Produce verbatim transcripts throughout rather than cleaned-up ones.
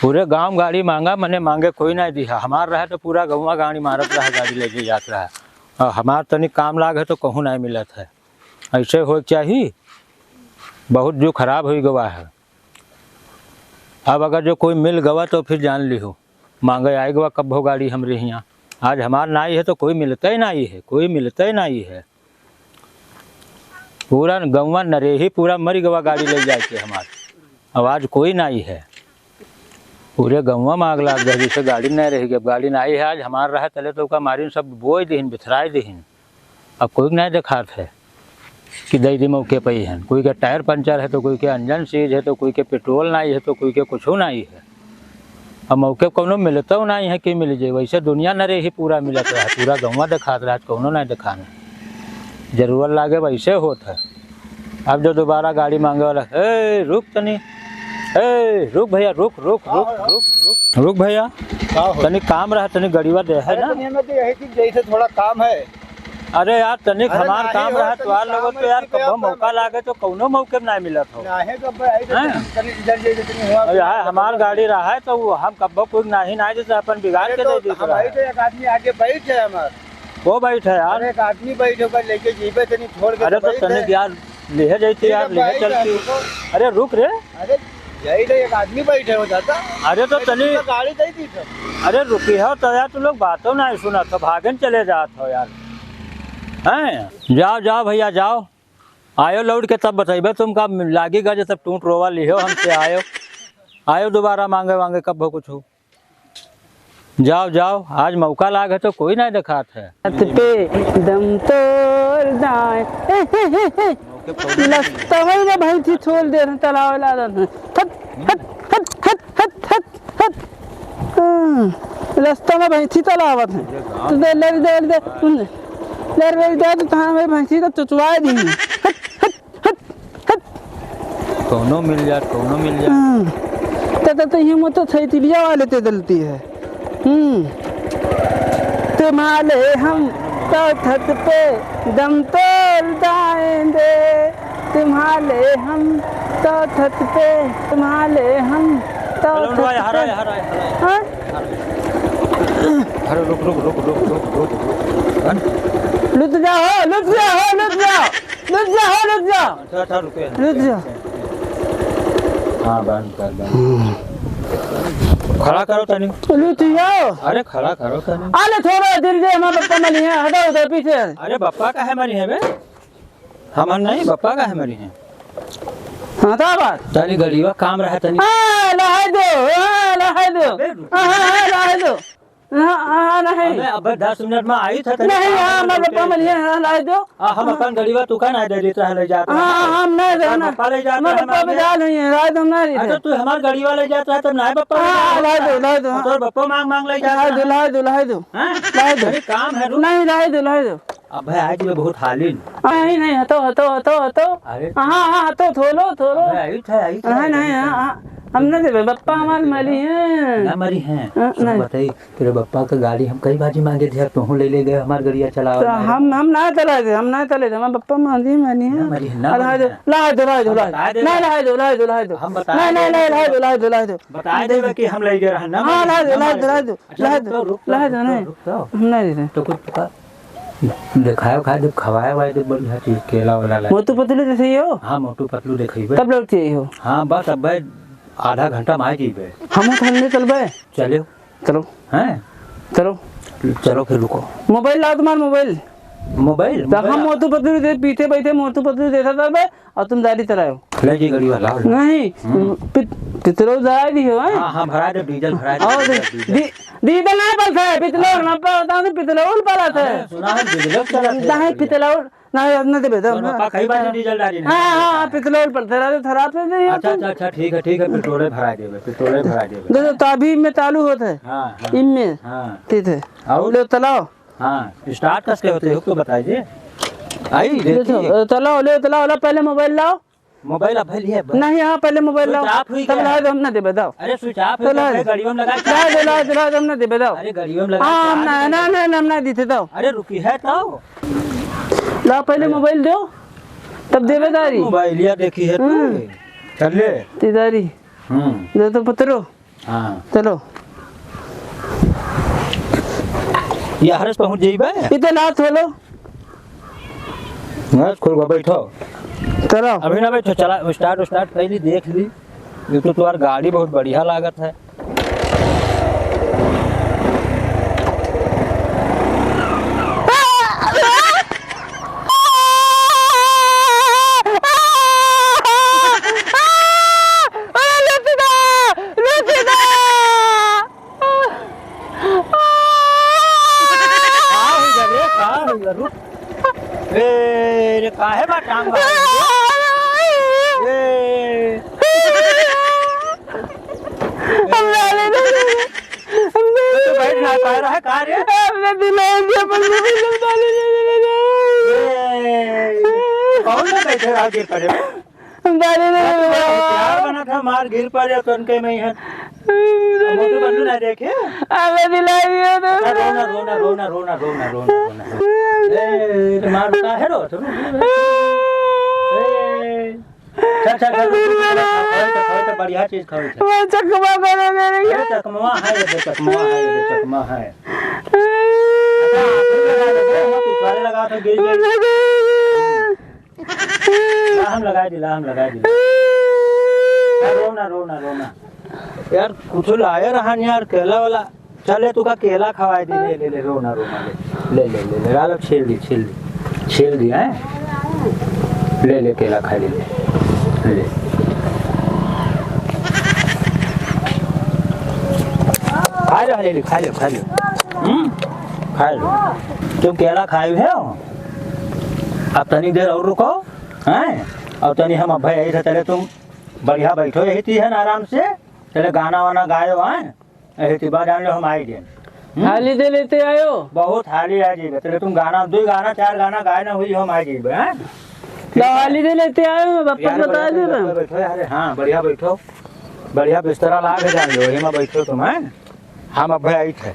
पूरे गाँव गाड़ी माँगा, मने माँगे कोई नाहीं दिहा। हमार रहे तो पूरा गउँवा गाड़ी मारत रहे, गाड़ी लइके जात रहे। अउर हमार तनी काम लाग है तो कहूँ नाहीं मिलत है। अइसे होइ के चाही, बहुत जो खराब होइ गवा है। अब अगर जो कोई मिल गवा तो फिर जान लिहो, माँगे आइ गवा कब्बो गाड़ी हमरे हियाँ। आज हमार नाहीं है तो कोई मिलते नाहीं है, कोई मिलते नाहीं है। पूरा गउँवा नरेही पूरा मरि गवा गाड़ी लइ जाइके हमार। अब आज कोई नाहीं है। पूरे गउँवा मा आग लाग गए, जइसे गाड़ी नाहीं रहि गए। अब गाड़ी नाहीं है, आज हमार रहे तले तो ओका मारिन सब बोइ दिहिन, बिथराइ दिहिन। अब कोई नाहीं देखात है कि दइ दी मौके पे ही है। कोई के टायर पंचर है तो कोई के इंजन सीज है तो कोई के पेट्रोल नाहीं है तो कोई के कुछो नाहीं है। अब मौके पे कउनो मिलतउ नाहीं है कि मिल जाए। वइसे दुनिया नरेही पूरा मिलत रहा, पूरा गउँवा देखात रहा, आज कउनो नाहीं देखान। जरूरत लागे वइसे होत है। अब जो दोबारा गाड़ी माँगे वाला, "ए, रुक तनी, ए, रुक भइया, रुक, रुक, रुक, रुक, रुक भइया, का हो? तनी काम रहा, तनी गड़िवा दे है अरे ना।" तनी हमें तो यही चीज जैसे थोड़ा काम है। अरे यार, तनिक अरे हमार नाहीं काम हो, रहा, तनी तोहार काम लोगों तो है, यार, ठीक है, कबो अपन मौका लागे तो कउनो मौके में नाहीं मिलत हो। नाहीं तो अब आई तो हैं? तनी इधर जे जितनी हुआ अरे यार, हमार गाड़ी रहा है तो वो हम कब्बो कोई नाहीं, नाहीं जैसे अपन बिगाड़ अरे के तो दे देत हम रहा आई है। तो एक आदमी आगे बैठ जाए हमार। वो बैठ है यार। अरे एक आदमी बैठ होकर लेके जीपे तनी छोड़ के अरे तो तो बैठ तनिक है। यार, लेहे जाती ठीक है, यार, लेहे बैठ चलती। जाए, रुको। अरे रुक रे। अरे यही तो एक आदमी बैठे हो जाता। अरे तो मैं तनी तो गाड़ी दे दी था। अरे रुकी हो तो यार, तू लोग बातों नाहीं सुनत हो, भागन चले जात हो यार। हैं? जाओ, जाओ भइया, जाओ। आयो लौट के तब बतइबे, तुमका लागी गज तब टूट रोवा लिहो हमसे आयो। आयो दोबारा माँगे वाँगे कब्बो कुछ हो। जाओ, जाओ, आज मौका लाग है तो कोई नाहीं देखात है। हाथ पे दम तोड़ दाएं। हे, हे, हे, हे। लस्तवई ने भैंसी छोड़ दे रहे, तलाव ला दे रहे। हट, हट, हट, हट, हट, हट, हट। हाँ, लस्तवा भैंसी तलावत है। तो दे, ले, दे, दे, उन, ले, ले, दे, तो तहाँ भाई भैंसी तो चुचवाए दी। हट, हट, हट, हट। कौनो मिल जात, कौनो मिल जात। हाँ। त, त, त, ये मत तो छैतिलिया वाले ते दलती है। हम्म। तुम्हारे हम तो छत पे दम तोड़ दाएंगे। तुम्हारे हम तो छत पे, तुम्हारे हम तो हेलो, छत हरा, पे। हरा, हरा, हरा। हाँ? अरे रुक, रुक, रुक। हाँ? लुट जाओ, लुट जाओ, लुट जाओ। लुट जाओ, लुट जाओ। अच्छा, अच्छा, रुके। लुट जाओ। हाँ, बंद कर, बंद। खड़ा करो तनी। लुट जाओ। अरे, खड़ा करो तनी। आले थोड़ा दिल दे, हमार बप्पा मरी है, हटाओ उधर पीछे। अरे, बप्पा काहे मरी है बे? हमार नहीं, बप्पा काहे मरी है? हाँ, का बात? तनी गड़िवा काम रहा तनी। हाँ, लहाई दो, हाँ, लहाई दो। अबे, रुक। हाँ, हाँ, हाँ, लहाई दो। हाँ, हाँ, नहीं। अबे, अबे, दस मिनट में आई था, तनी नहीं, काम हाँ, रहा, हमार रुके। बप्पा मरी है, हाँ, लहाई दो। आ, हम हाँ। अपन गड़िवा तू का ना दे देत रहा, ले जात रहा। हाँ, हाँ, हम नहीं अपन देना। बप्पा ले जात हमार रहा, बप्पा हमारे। बजा नहीं है, लहाई दो, हम नहीं देते। अच्छा, तू हमार गड़िवा ले जात रहा, तब नहीं बप्पा ले हाँ, जात लहाई रहा। दो, लहाई दो, हाँ। तोर बप्पा मांग, मांग ले जात लहाई रहा। दो, लहाई दो, लहाई दो। हाँ? लहाई दो। अरे, काम है, रुक। नहीं, लहाई दो, लहाई दो। अबे, आज मैं बहुत हालिन। नहीं, नहीं, हतो, हतो, हतो, हतो। अरे। हाँ, हाँ, हतो, थोलो, थोलो। अबे, आई था, आई था, नहीं, नहीं, आई था। हाँ, हाँ, हम ना देबे, बप्पा हमार मरी हैं। ना मरी हैं। हाँ, सुन, नहीं। बताई, तेरे बप्पा का गाड़ी हम कई बाजी मांगे थे, अब तुहूँ ले ले गए, हमार गड़िया चलाओ तो ना। हम, हम ना चलाए थे, हम ना चलाए थे, हमार बप्पा मांझी मानी है। ना मरी, ना अरे, मरी है। ला दो, ला दो, हम ला दो। बता दे। नहीं, ला दो, ला दो, ला दो। हम बता नहीं, दे। नहीं, नहीं, ला दो, ला दो, ला दो। बता दे कि हम ले गए रहन, ना हाँ, मरी, ला दो, ना ला मरी। दो, ला दो। अच्छा, ला दो, रुक, रुक, ला दो, रुक, नहीं। रुक, रुक, रुक। हम नहीं देते। तो कुछ का देखाए उखाए देब, खवाए वाए देब, बढ़िया चीज, केला वेला लाए। मोटू पतलू देखिए हो? हाँ, मोटू पतलू देखइबे। कब लौट के आई हो? हाँ, बस अब भाई आधा घंटा में आ जइबे। हम उठा ले चलबे। चलो। चलो। हैं? चलो। चलो फिर रुको। मोबाइल लाओ तुम्हार मोबाइल। मोबाइल? तो हम मोबाइल? मोटू पतलू दे पीछे बैठे मोटू पतलू देखा करबे। और तुम दाढ़ी चलाओ। ले जी गड़िवा, लाओ, लाओ। नहीं, हम्म। पित-, पितरौल जला दियो, हैं? हाँ, हाँ, भरा दे, डीजल भरा दे, और डीजल, डी-, डीजल। डी-, डीजल ना पड़ता है, पितरौल हाँ। ना पड़ता है, पितरौल पड़ता है। अरे, सुना है, डीजल चलत है, नहीं, बढ़िया। पितरौल, नहीं, अब ना देबे, दम तोर ना। पापा कई बार डीजल डाली नहीं। हाँ, हाँ, हाँ, पितरौल पड़ता है, रात खराब से नहीं अच्छा, होता। अच्छा, अच्छा, ठीक है, ठीक है, पितरौल भरा देबे, पितरौल भरा देबे। दे दो, तो अभी में चालू होता है। हाँ, हाँ। इनमें। हाँ। ठीक है। और? ले चलाओ। हाँ, start कस के होते हो तो बताइए। आई, देखो, देखिए। अ, तो लाओ, ले, तो लाओ, लाओ, पहले मोबाइल लाओ। मोबाइल अब लिए, अब। नहीं, हाँ, पहले मोबाइल लाओ। Switch off हुई तब गया। लाओ, तो हम ना देबे, दो। अरे, switch off तो हुई गया, लाओ। मैं गाड़ियों में लगा के लाओ, लाओ, लाओ, लाओ, तो हम ना देबे, दो। अरे, गाड़ियों में लगा हाँ, के हम ना, ना, ना, ना, हम ना देते, दो। अरे, रुकी है, तो। लाओ, पहले अरे। मोबाइल दो, तब देबे दारी। मोबाइल या देखी है तू। हम्म। चल ले। तीदारी। हम्म। दे तो पतरो। हाँ। चलो। यार पहुँच जइबे। इते ना थोलो। बस, खुल गो, बैठो। चलो। अभी ना बैठो, चला, start, start कर ली, देख ली। ये तो तुम्हार गाड़ी बहुत बढ़िया लागत है। का हो गया रे? का हो गया? रुक। ए, रे, काहे बा टांग बा? ए। हम जाने नहीं। हम जाने तो बैठ ना पा रहा है, का रे? हमने दिलाई दिया, बंदे को हम जाने नहीं देना। ए, कौन सा बैठे रहा गिर पड़े? हम जाने ना। तू बड़ा होशियार बना था, मार गिर पड़े तो उनके में ही है। मोटू पतलू ना देखे। अबे दिलाई दियो तो। अच्छा, रोना, रोना, रोना। ए, तो मार काहे रो? तो रो, रो, रो। ए, चल, चल, चल, चल, चल, खाओ तो, खाओ तो, बढ़िया चीज खाओ तो। मैं चकमा करे मेरे ए, चकमा है, ये दे, चकमा है, ये दे, चकमा है। अच्छा, आँखों में लगा दे, हम पिछवाड़े लगा तो गिर गई। ला हम लगाई दी, ला हम लगाई दी। ना रो ना, रो ना, रो ना। यार, कुछ लाए रहन यार, केला वाला। चल, ले, तू का केला खवाई दी, ले, ले, ले, रो ना, रो ना, ले। ले, ले, ले, ले, ला, ला, छील दी, छील दी। छील दी, हैं? ले, ले, केला खा ले, ले। ले। खा ले, ले, ले, खा ले, खा ले। हम्म? खा ले। तुम केला खाए हो? अब तनी देर और रुको, हैं? और तनी हम अभय यही से चले, तुम बढ़िया बैठो यही चीज है ना, आराम से। चले गाना वाना गायो, हैं? यही चीज बा, जान लो हम आई गए। हम्म? हाली दे लेते आयो। बहुत हाली आ जाइबे। चले तुम गाना, दो गाना, चार गाना गाए ना हुई, हम आई जाइबे, हैं? ला हाली दे लेते आयो, मैं वापस यार, बता बढ़िया दे बैठो, रहा हूँ। बैठो, अरे हाँ, बढ़िया बैठो। बढ़िया बिस्तरा ला के जान लो, यही में बैठो तुम, हैं? हम अभय आई थे।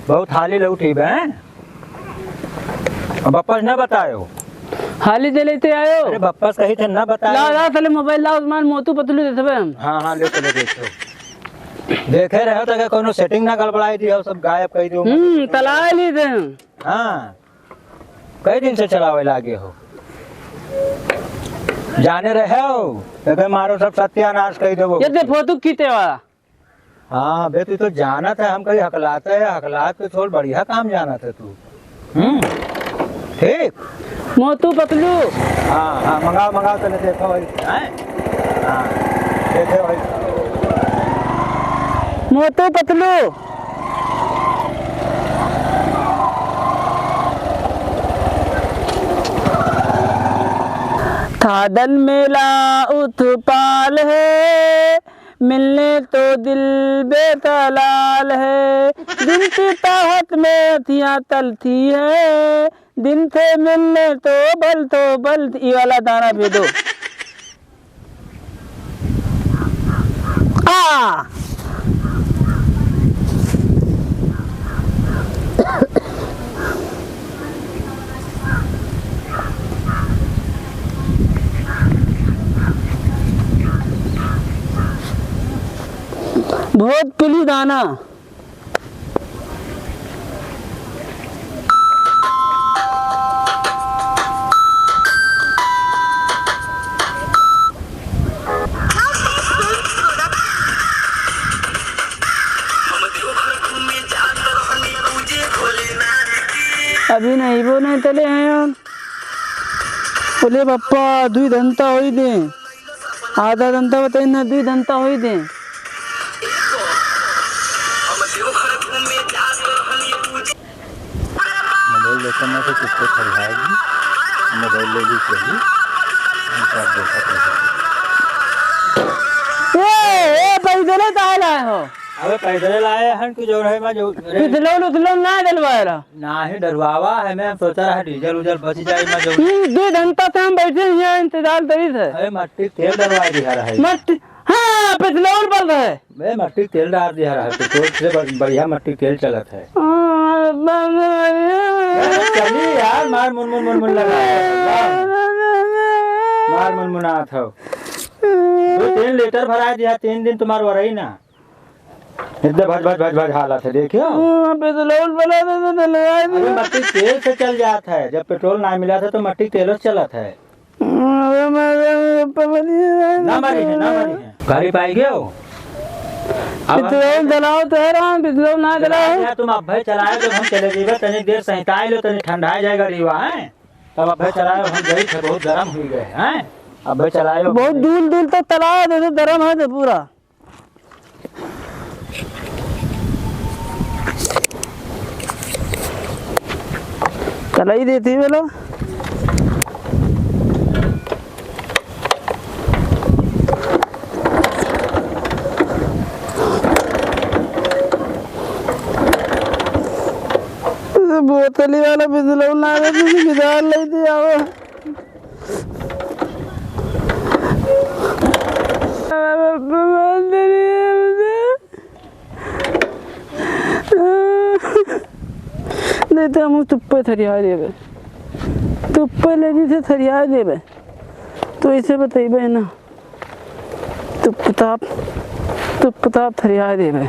बहुत हाली लौटी बे, हैं? अब वापस ना बतायो। हाली दे लेते आयो। अरे वापस कही थे ना बतायो। ला, ला, चले मोबाइल ला, उस्मान मोटू पतलू देते बे हम। हाँ, हाँ, ले चले देखो। देखे रहे तो क्या कोनो setting ना गड़बड़ाई दी हो, सब गायब कर दियो। हम्म, तला ली थे हम। हाँ। कई दिन से चलावे लागे हो। जाने रहे हो, तो मारो सब सत्यानाश कर देबो। ये दे फोटो खींचे वाला। हाँ बे, तू तो जानत है, हम कहीं हकलाते हैं, हकलात के छोड़, बढ़िया काम जानत है तू। हम्म, ठीक। मोटू पतलू। हाँ, हाँ, मंगाओ, मंगाओ, चले देखो भाई, हैं? हाँ, देखो भाई। मोटू पतलू। थाडन मेला उत्पाल है, मिलने तो दिल बेकलाल है, दिन की ताहत में अखियाँ तलती है, दिन से मिलने तो बल तो बल, ई वाला दाना भेदो। आ! बहुत पीली दाना। अभी नहीं, वो नहीं तले हैं यार। बोले, "बप्पा, दुई धंता होई दे।" आधा धंता बताई ना, दुई धंता होई दे। मोबाइल देखो ना तो किसको खरीदाएगी, मोबाइल ले ली सही, हम सब देखत रहे। ए, ए, पैदले काहे लाए हो? अबे पैदले लाए हन कि जो रहे बा जो रे। पिछलोल उछलोल ना डलवाए रहा। नाही डरवावा है, मैं सोचा रहा डीजल उजल बच जाए, मैं जो हम्म, दो घंटा से हम बैठे हैं, इंतजार करी थे। अरे मट्टी तेल डरवा दिया रहा है। मट्टी, हाँ, पिछलोल बल रहे। बे, मट्टी तेल डाल दिया रहा है, पेट्रोल से बढ़-, बढ़िया मट्टी तेल चलत है। हाँ, बस बढ़िया। अरे चली यार, मार मुन मुन मुन मुन लगा। मार मुन मुन आत हो। दो तीन लीटर भरा दिया, तीन दिन तुम्हार वरई ना। इधर भज, भज, भज, भज हालत है, देखियो। हाँ, पेट्रोल वाला तो, तो डलवाए अरे, दे। मट्टी तेल से चल जात है, जब पेट्रोल ना मिला था तो मट्टी तेल से चलत है। अरे, मरे, पवन जी, ना मरी है, ना मरी है। गाड़ी पाई गयो। अब हम पेट्रोल डलाओ तो है राम, पेट्रोल ना डलाओ। तुम अब भाई चलाए, जब हम चले जेबे, तनी देर सहिताए लो, तनी ठंडाए जाए गाड़ी हुआ है। तब अब भाई चलाए, हम गई थे, बहुत गरम हुई गए हैं। अब भाई चलाए, बहुत दूर दूर तक तलाव है, देखो गरम है तो पूरा। कलाई देती बोलो। बोतली वाला बिजलौना आवे, तुझे बिदार ले दिया हो। नहीं तो हम तुप्पे थरिया देबे, तुप्पे ले जी से थरिया देबे। तो इसे बतैबे ना, तुप ताप, तुप ताप थरिया देबे।